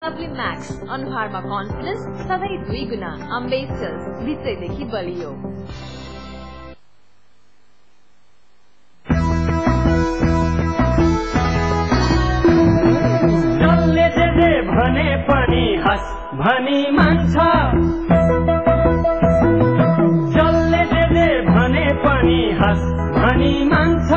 Lovely max अनुहारमा confidence सधैँ 2 गुना अम्बेसियस भित्रैदेखि बलियो जसले जे भने पनि हस भनी मान्छ जसले जे भने पनि हस भनी मान्छ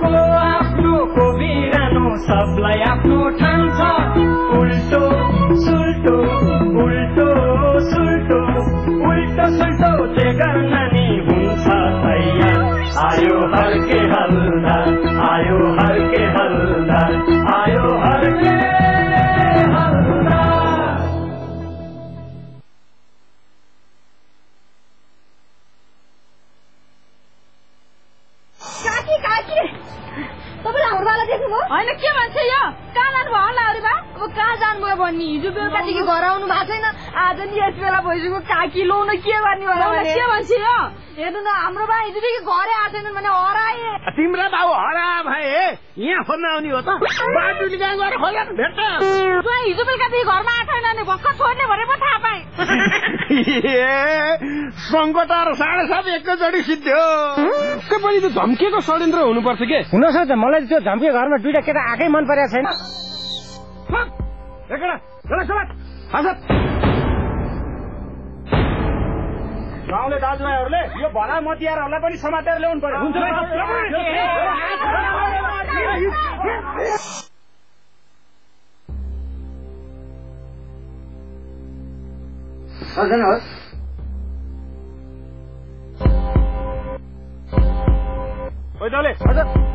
को आफ्नो को बिरानो सबलाई आफ्नो ठान्छ उल्टो सुल्टो उल्टो सुल्टो उल्टो सुल्टो जे गर्न नि हुन्छ तयार आयो हल्के हल्दा आयो हल्के हल्दा आयो हल्के हल्दा काकी काकी तपाईले हाम्रो बाला देख्नुभयो हैन के भन्छ यो कहाँ जानुभयो होला अरे बा अब कहाँ जानुभयो भन्ने हिजो बेलुकादेखि घर आउनु भएको छैन आज नि यस बेला भइसक्यो काकी लौन के गर्ने होला के भन्छ यो हेर्नु न हाम्रो बा हिजोदेखि घरै आएछन् भने हराए तिम्रो बाउ हरा भए यहाँ खोज्न आउने हो त बाटुली कहाँ गएर खोला भेट्छ हिजो बेलुकादेखि घरमा आएको छैन भने भर्खर छोड्ने भने पो थाहा पाएँ सङ्कट र 7:30 एकैचोटि सिद्ध्यो पनि त धम्किएको षड्यन्त्र हुनुपर्छ के हुनसक्छ मलाई त्यो धम्की घरमा 2टा केटा आएकै मन परेको छैन गाउँले दाजुभाइहरूले यो भला मतियारहरूलाई पनि समातेर ल्याउनु पर्यो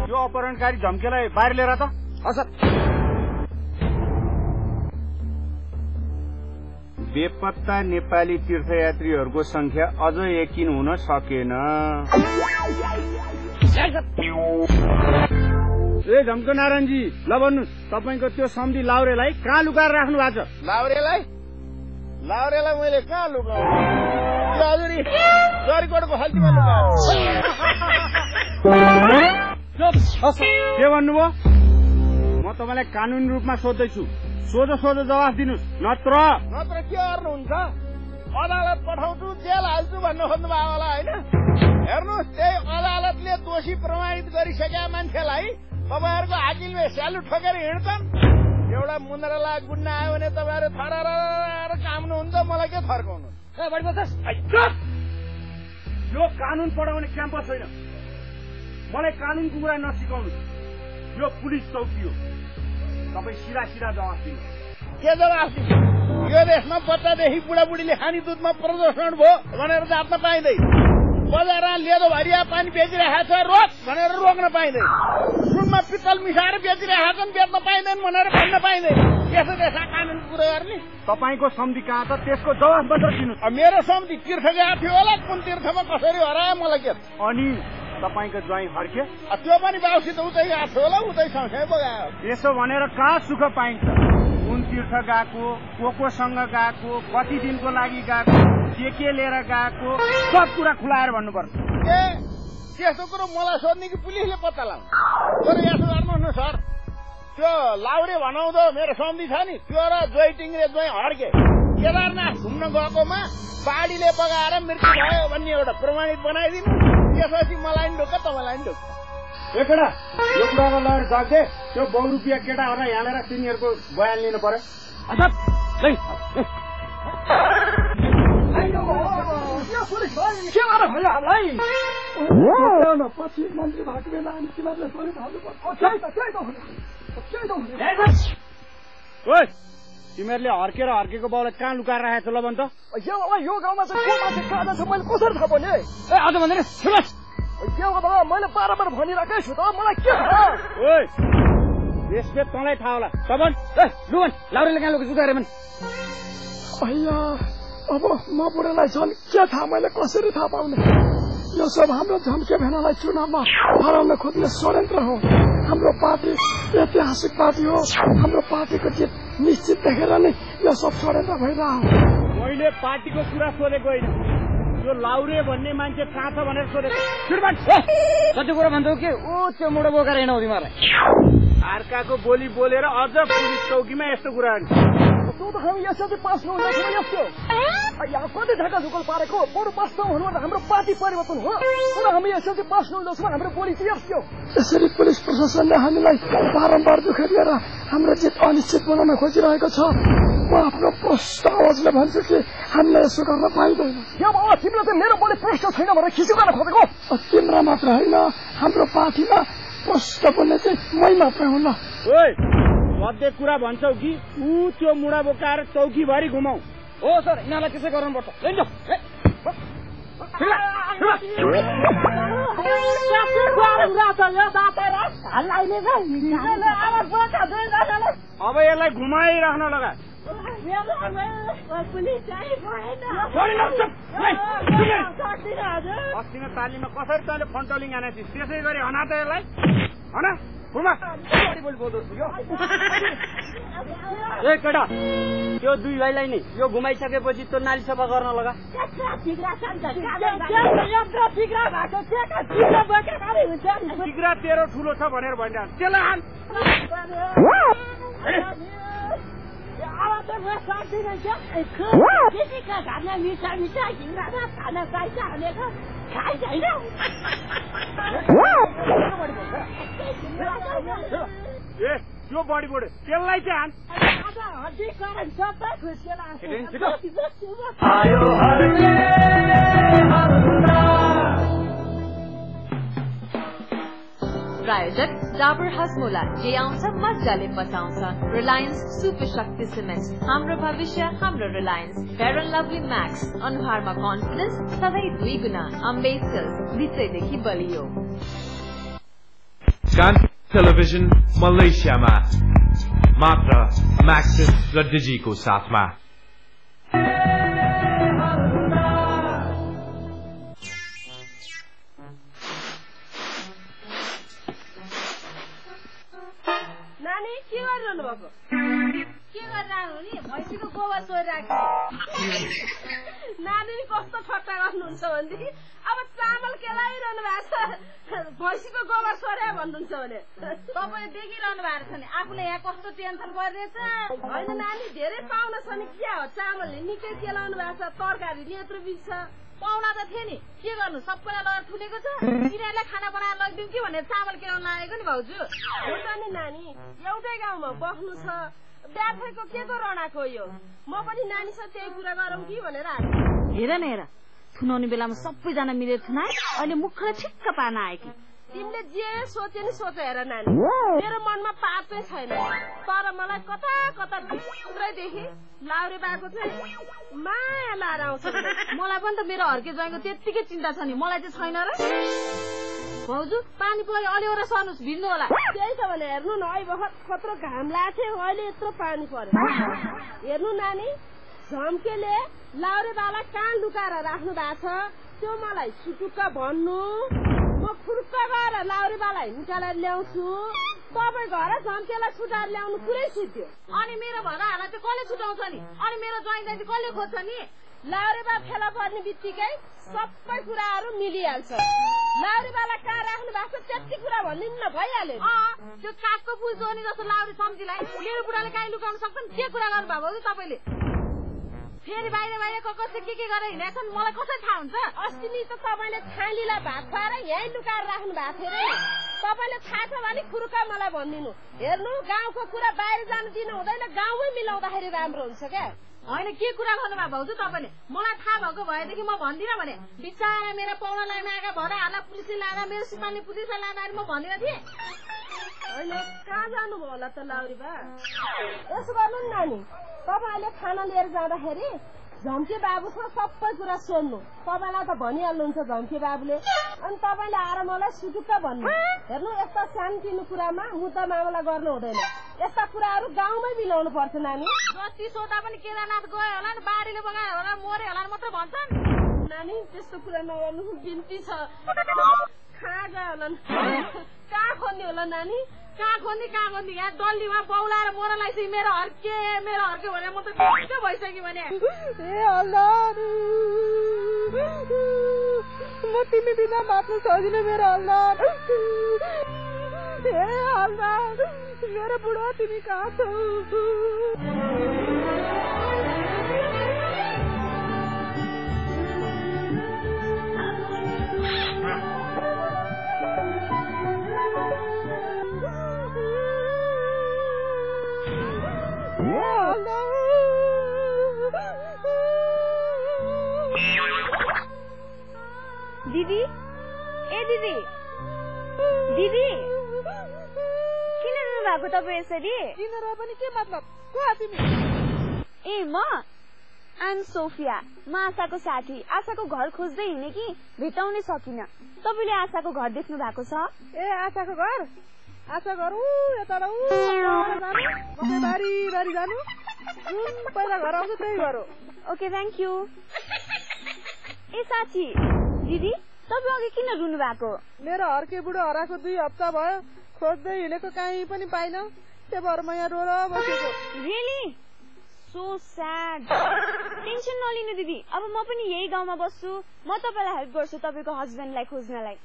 यो अपहरणकारी धम्केलाई बाहिर लिएर त हजुर बेपत्ता नेपाली तीर्थयात्रीहरूको संख्या अझ यकिन हुन सकेन ए झम्को नारायणजी ल भन्नुहोस् तपाईँको त्यो सम्धि लाउरेलाई कहाँ लुकाएर राख्नु भएको छ लाउरेलाई मैले कहाँ लुकाउँ जरीकोटको खल्तीमा के भन्नुभयो म तपाईँलाई कानुनी रूपमा सोध्दैछु सोझो जवाफ दिनुहोस् नत्र के गर्नुहुन्छ अदालत पठाउँछु जेल हाल्छु भन्नु खोज्नुभयो होला होइन हेर्नुहोस् त्यही अदालतले दोषी प्रमाणित गरिसकेका मान्छेलाई तपाईँहरूको हाकिमले स्यालुट ठोकेर हिँड्छन् एउटा मुन्द्राला गुन्डा आयो भने तपाईँहरू थरार काम्नुहुन्छ मलाई के थर्काउनु यो कानुन पढाउने क्याम्पस होइन मलाई कानुनको कुरा नसिकाउनु यो पुलिस चौकी हो तपाईँ सिधा जवाफ दिनु के जवाफ दिनु यो देशमा बच्चादेखि बुढाबुढीले खाने दुधमा प्रदूषण भयो भनेर जाप्न पाइँदैन बजारमा लेदो भरिया पानी बेचिरहेको छ रोक भनेर रोक्न पाइँदैन सुनमा पित्तल मिसाएर बेचिरहेका छन् बेच्न पाइँदैन भनेर भन्न पाइँदैन यसो देशमा कानुन पुरा गर्ने तपाईँको सम्धि कहाँ छ त्यसको जवाफ मात्र दिनु मेरो सम्धि तीर्थ गएको थियो होला कुन तीर्थमा कसरी हरायो मलाई के अनि तपाईँको ज्वाइँ फर्क्यो त्यो पनि बाउसित उतै गएको थियो होला उतै सँगसँगै बगायो यसो भनेर कहाँ सुख पाइन्छ कुन तीर्थ गएको कोसँग गएको कति दिनको लागि गएको के लिएर गएको सब कुरा खुलाएर भन्नुपर्छ ए त्यस्तो कुरो मलाई सोध्ने कि पुलिसले पत्ता लाउनु तर यसो गर्नुहोस् न सर त्यो लाउरे भनाउँदो मेरो सम्धि छ नि त्यो र जोइ टिङ्ग्रे जोइ हर्के केदारनाथ घुम्न गएकोमा बाढीले बगाएर मृत्यु भयो भन्ने एउटा प्रमाणित बनाइदिनु त्यसपछि मलाई नि ढोक्क तपाईँलाई नि ढोक्क केटा यो कुरामा लगेर जाग्दे त्यो 2 रुपियाँ केटाहरूलाई हालेर तिनीहरूको बयान लिनु पर्यो पछि मन्त्री भएको बेला अनि तिमीहरूले तिमीहरूले हर्केको बाउलाई कहाँ लुकाएर राखेको छ ल भन्छ यो गाउँमा चाहिँ को मान्छे कहाँ जान्छ मैले कसरी थाहा पाउने अझ भन्दैन मैले बारम्बार भनिरहेकै छु त मलाई के थाहा त्यसले तँलाई थाहा होला लाउरेले कहाँ लुकेको गरे भने अब म बुढालाई झन् के थाहा मैले कसरी थाहा पाउने यो सब हाम्रो झम्के भेनालाई चुनावमा हराउन खोज्ने षड्यन्त्र हो हाम्रो पार्टी ऐतिहासिक पार्टी हो हाम्रो पार्टीको जित निश्चित देखेर नै यो सब षड्यन्त्र भइरह मैले पार्टीको कुरा सोधेको होइन यो लाउरे भन्ने मान्छे कहाँ छ भनेर सोधेको कति कुरा भन्छौ के ओ त्यो मुडो बोकेर हिँडाउ तिमीलाई अर्काको बोली बोलेर अझ पुलिस चौकीमा यस्तो कुरा तँ त हामी एसएलसी पास नहुँदाखेरि यस्तो यहाँ कति ढाका झुकल पारेको बरु पास नहुनु हाम्रो पार्टी परिवर्तन हो तर हामी एसएलसी पास नहुँदैछौँ हाम्रो बोली चाहिँ यस्तो यसरी पुलिस प्रशासनले हामीलाई बारम्बार दुःख दिएर हाम्रो जित अनिश्चित बनाउन खोजिरहेको छ म आफ्नो प्रष्ट आवाजले भन्छु कि हामीलाई यसो गर्न पाइँदैन यो बाबा तिमीले चाहिँ मेरो बोली प्रष्ट छैन भनेर खिचो गर्न खोजेको तिम्रा मात्र होइन हाम्रो पार्टीमा प्रष्ट बोल्ने चाहिँ मै मात्र हुँ ल मध्य कुरा भन्छौ कि ऊ त्यो मुढा बोकाएर चौकीभरि घुमाऊ हो सर यिनीहरूलाई त्यसै गर्नुपर्छ अब यसलाई घुमाइराख्न लगा अस्तिको तालीमा कसरी तैँले फन्टोलिङ हानेछिस् त्यसै गरी हना त यसलाई हना घुमा ए केटा त्यो दुई भाइलाई नि यो घुमाइसकेपछि त्यो नाली सफा गर्न लगा टिग्रा तेरो ठुलो छ भनेर भनिरह त्यसलाई ए त्यो बडी बोर्ड त्यसलाई चाहिँ प्रायोजक डाबर हजमोला जे आउँछ मजाले बचाउँछ रिलायन्स सुपर शक्ति सिमेन्ट हाम्रो भविष्य हाम्रो reliance fair and lovely max अनुहारमा कन्फिडेन्स सधैँ 2 गुणा अम्बेसिल्स भित्रैदेखि बलियो टेलिभिजन मलेसियामा मात्र म्याक्सिस र डिजीको साथमा नानी के गरिरहनु भएको के गरिरहनु नि भैँसीको गोबर सोहिराख्नु नानी कस्तो ठट्टा गर्नुहुन्छ भनेदेखि अब चामल केलाइरहनु भएको छ भैँसीको गोबर सोर्या भन्नुहुन्छ भने तपाईँ देखिरहनु भएको छ नि आफूले यहाँ कस्तो टेन्सन गरिरहेछ होइन नानी धेरै पाउन छ नि क्या हो चामलले निकै केलाउनु भएको छ तरकारी नेत्र बिच पाउना त थियो नि के गर्नु सबैलाई लगेर ठुलेको छ यिनीहरूलाई खाना बनाएर लगिदिउँ कि भनेर चामल केलाउन लागेको नि भाउजू हुन्छ नि नानी एउटै गाउँमा बस्नु छ ब्याथेको के को रणाको यो म पनि नानीसँग त्यही कुरा गरौँ कि भनेर हेर न हेर थुनाउने बेलामा सबैजना मिलेर थुनाए अहिले मुखलाई ठिक्क पार्न आयो कि तिमीले जे सोचे नि सोच हेर नानी मेरो मनमा पापै छैन तर मलाई कता कता भित्रैदेखि लाउरे बाको चाहिँ माया लाएर आउँछ मलाई पनि त मेरो हर्के ज्वाइँको त्यत्तिकै चिन्ता छ नि मलाई चाहिँ छैन र भाउजू पानी पऱ्यो अलिवटा सर्नुहोस् भिड्नु होला त्यही त भने हेर्नु न अहिले भर्खर कत्रो घाम लाग्थ्यो अहिले यत्रो पानी पर्यो हेर्नु नानी झम्केले लाउरे बाला कहाँ लुकाएर राख्नु भएको छ त्यो मलाई सुटुक्क भन्नु म फुर्क गएर लाउरे बालाई निकालेर ल्याउँछु तपाईँ घर झम्केलाई छुटाएर ल्याउनु पुरै सिद्धो अनि मेरो भनाहरूलाई चाहिँ कसले छुटाउँछ नि अनि मेरो ज्वाइँ चाहिँ कसले खोज्छ नि लाउरेबा फेला पर्ने बित्तिकै सबै कुराहरू मिलिहाल्छ लाउरेबालाई कहाँ राख्नु भएको छ त्यति कुरा भनिदिनु न भइहाल्यो त्यो कागको पुल जोनी जस्तो लाउरे सम्झीलाई मेरो बुढाले काहीँ लुकाउन सक्छन् के कुरा गर्नुभएको हो तपाईँले फेरि बाहिर बाहिर कसले के गरेर हिँडेको छन् मलाई कसरी थाहा हुन्छ अस्ति नि त तपाईँले थालीलाई भात खुवाएर यहीँ लुकाएर राख्नु भएको थियो रे तपाईँले थाहा छ भने खुरुका मलाई भनिदिनु हेर्नु गाउँको कुरा बाहिर जानु दिनु हुँदैन गाउँमै मिलाउँदाखेरि राम्रो हुन्छ क्या होइन के कुरा गर्नुभयो भाउजू तपाईँले मलाई थाहा भएको भएदेखि म भन्दिनँ भने बिचारा मेरो पाहुनालाई आएका भराहरूलाई पुलिसले लाँदा मेरो सिपालले पुलिसलाई लाँदाखेरि म भन्दिनँ थिएँ होइन कहाँ जानुभयो होला त लाउरी बा यसो गर्नु नि नानी तपाईँले खाना लिएर जाँदाखेरि झम्के बाबुसँग सबै कुरा सोध्नु तपाईँलाई त भनिहाल्नुहुन्छ झम्के बाबुले अनि तपाईँले आएर मलाई सुटुक्क भन्नु हेर्नु यस्ता सानोतिनो कुरामा मुद्दा मामला गर्नु हुँदैन यस्ता कुराहरू गाउँमै मिलाउनु पर्छ नानी जति सोधा पनि केदारनाथ गयो होला नि बाढीले बगायो होला मर्यो होला मात्र भन्छन् नानी त्यस्तो कुरा नगर्नु बिन्ती छ कहाँ गयो होला कहाँ खोज्ने होला नानी कहाँ खोज्ने यहाँ डल्लीमा बौलाएर मोरलाई चाहिँ मेरो हर्के भने म त के भइसक्यो भने ए अल्लाह म तिमी बिना बाँच्नु सक्दिनँ मेरो अल्लाह ए अल्लाह मेरो बुढा तिमी कहाँ छौ? दिदी, ए दिदी, दिदी, किन रुनु भएको तपाईँ यसरी? किन र पनि के मतलब? को तिमी? ए म आइम सोफिया, म आशाको साथी। आशाको घर खोज्दै हिँडे कि भेटाउनै सकिन। तपाईँले आशाको घर देख्नु भएको छ? ए आशाको घर? आशा घर यता जानु, बारी बारी जानु, जुन पहिला घर आउँछ त्यही घर हो। Okay, thank you. ए साथी, दिदी तपाईँ अघि किन रुनु भएको? मेरो हर्के बुढो हराएको 2 हप्ता भयो, खोज्दै हिँडेको कहीँ पनि पाइन, त्यही भएर म यहाँ रोएर बसेको। रियली? So sad. टेन्सन नलिनु दिदी, अब म पनि यही गाउँमा बस्छु। म तपाईँलाई हेल्प गर्छु तपाईँको हस्बेन्डलाई खोज्नलाई।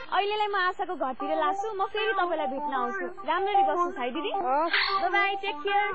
अहिलेलाई म आशाको घरतिर लाग्छु, म फेरि तपाईँलाई भेट्न आउँछु। राम्ररी बस्नुहोस् है दिदी। Bye bye, take care.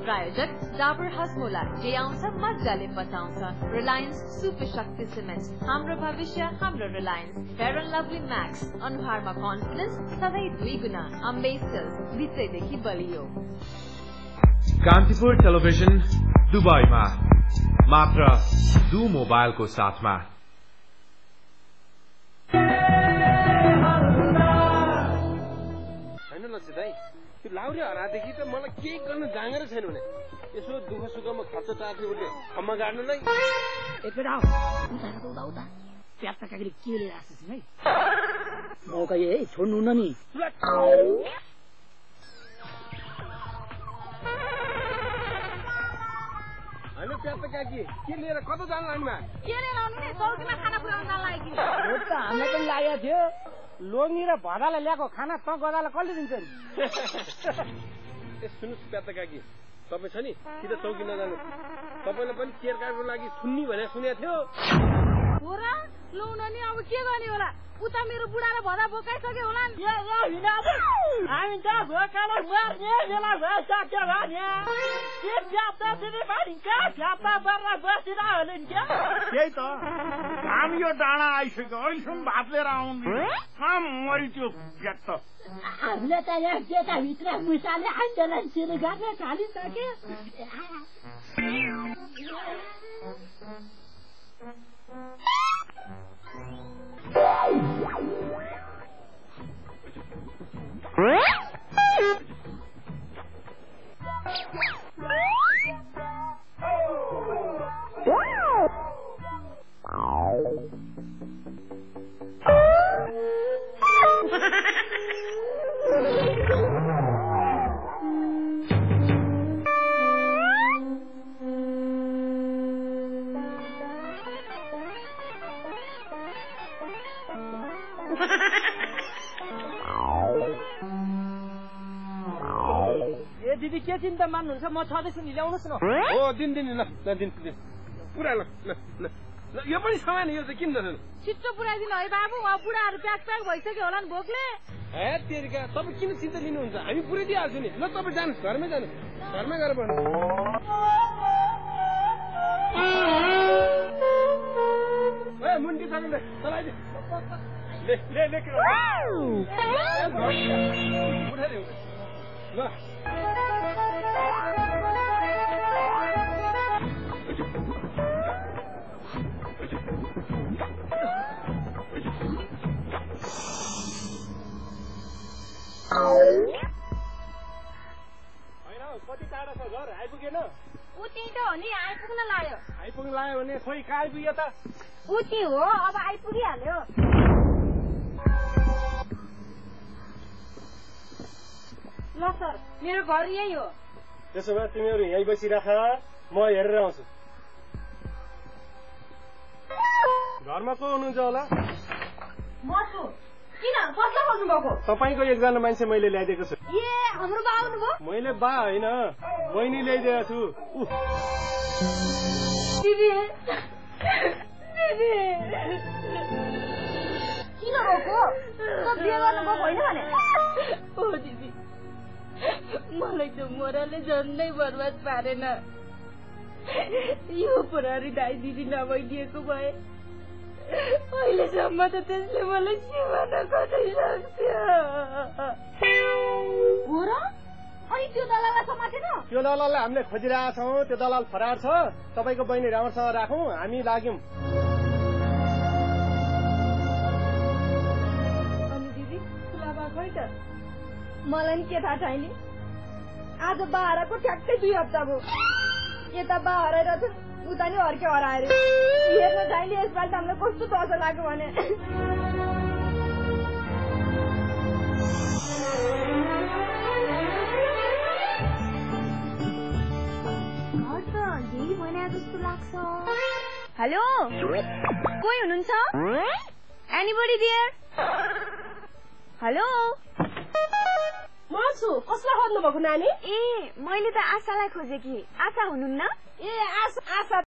प्रायोजक डाबर हजमोला, जे आउँछ मजाले पचाउँछ। रिलायन्स सुपर शक्ति सिमेन्ट, हाम्रो भविष्य हाम्रो reliance. Fair and lovely max, अनुहारमा कन्फिडेन्स सधैँ 2 गुणा। अम्बेसिल्स, भित्रैदेखि बलियो। कान्तिपुर टेलिभिजन दुबईमा मात्र दु मोबाइलको साथमा। होइन लक्षित भाइ, त्यो लाउरे हरादेखि त मलाई केही गर्न जाँगर छैन भने यसो दुःख सुखमा खर्च टार्ने उसले खम्मा गाड्नुलाई। एकपल्ट आऊ, उता प्याप्ता काकीले के लिएर आएको छ है? मौका है, छोड्नु न नि। होइन प्याप्ता काकी, के लिएर कता जानु लाग्नुभयो? के लिएर आउनु नि? चौकीमा खाना पुऱ्याउन लागि। हो त हामीलाई पनि लागेको थियो। लोग्नी र भदालाई ल्याएको खाना त गदालाई कसले दिन्छ नि? सुन्नुहोस् प्याप्ता काकी, तपाईँ छ नि सिधा चौकी नजानु। तपाईँलाई पनि केयरकारको लागि सुन्नी भनेर सुनेको थियो। हो र? लौ न नि, अब के गर्ने होला? उता मेरो बुढाले भदा बोकाइसक्यो होला नि। हामी त भोकालाई मर्ने बेला भइसक्यो भने के प्याप्ता दिने पानी कहाँ प्याप्ता बर्रा बसिरह होला नि क्या? त्यही त, घाम यो डाँडा आइसक्यो, अहिलेसम्म भात लिएर आउनु कहाँ मरि त्यो प्याट त। हामीले त यहाँ गेटाभित्र मुसाले आन्दोलन सुरु गर्न थालिसक्यो। ए दिदी के चिन्ता मान्नुहुन्छ? म छँदैछु नि, ल्याउनुहोस् न। हो दिन ल दिन पुरा ल यो पनि सामान यो चाहिँ किन रहेन? छिट्टो पुऱ्याइदिनु है बाबु, अब बुढाहरू प्याक भइसक्यो होला नि भोकले। हे तेरिका, तपाईँ किन चिन्ता लिनुहुन्छ? हामी पुऱ्याइदिइहाल्छु नि। ल तपाईँ जानुहोस्, घरमै जानुहोस्, घरमै गएर बस्नु। ए मुन्टी सामान चलाइदियो। ले उठाइदियो ल। कति टाढा छ घर? आइपुगेन? उति त हो नि, आइपुग्न लाग्यो। आइपुग्न लाग्यो भने खोइ कहाँ आइपुग्यो त? उति हो, अब आइपुगिहाल्यो। ल सर, मेरो घर यही हो। त्यसो भए तिमीहरू यहीँ बसिराख, म हेरेर आउँछु। घरमा को हुनुहुन्छ होला? म छु। किन कसलाई खोज्नु भएको? तपाईँको एकजना मान्छे मैले ल्याइदिएको छु। ए हाम्रो बा आउनुभयो? मैले बा होइन बहिनी ल्याइदिएको छु। दिदी किन रोको? त बिहे गर्नुभएको होइन भने? ओ दिदी मलाई त मोराले झन्डै बर्बाद पारेन। यो पुरारी दाइ दिदी नभइदिएको भए अहिलेसम्म त त्यसले मलाई जीवन कटाइसक्थ्यो। हो र? अनि त्यो दलाललाई समातेन? त्यो दलाललाई हामीले खोजिरहेका छौँ। त्यो दलाल फरार छ। तपाईँको बहिनी राम्रोसँग राखौँ, हामी लाग्यौँ। अनि दिदी खुला बा खै त? मलाई नि के थाहा छैन। आज बा हराएको ठ्याक्कै 2 हप्ता भयो। यता बा हराएर उता नि हर्के हराएर हेर्न छैन। यसपालि त हामीलाई कस्तो दसो लाग्यो भने यही भने जस्तो लाग्छ। हेलो कोही हुनुहुन्छ? Anybody there? हेलो म छु। कसलाई खोज्नु भएको नानी? ए मैले त आशालाई खोजेँ कि। आशा हुनुहुन्न? ए आशा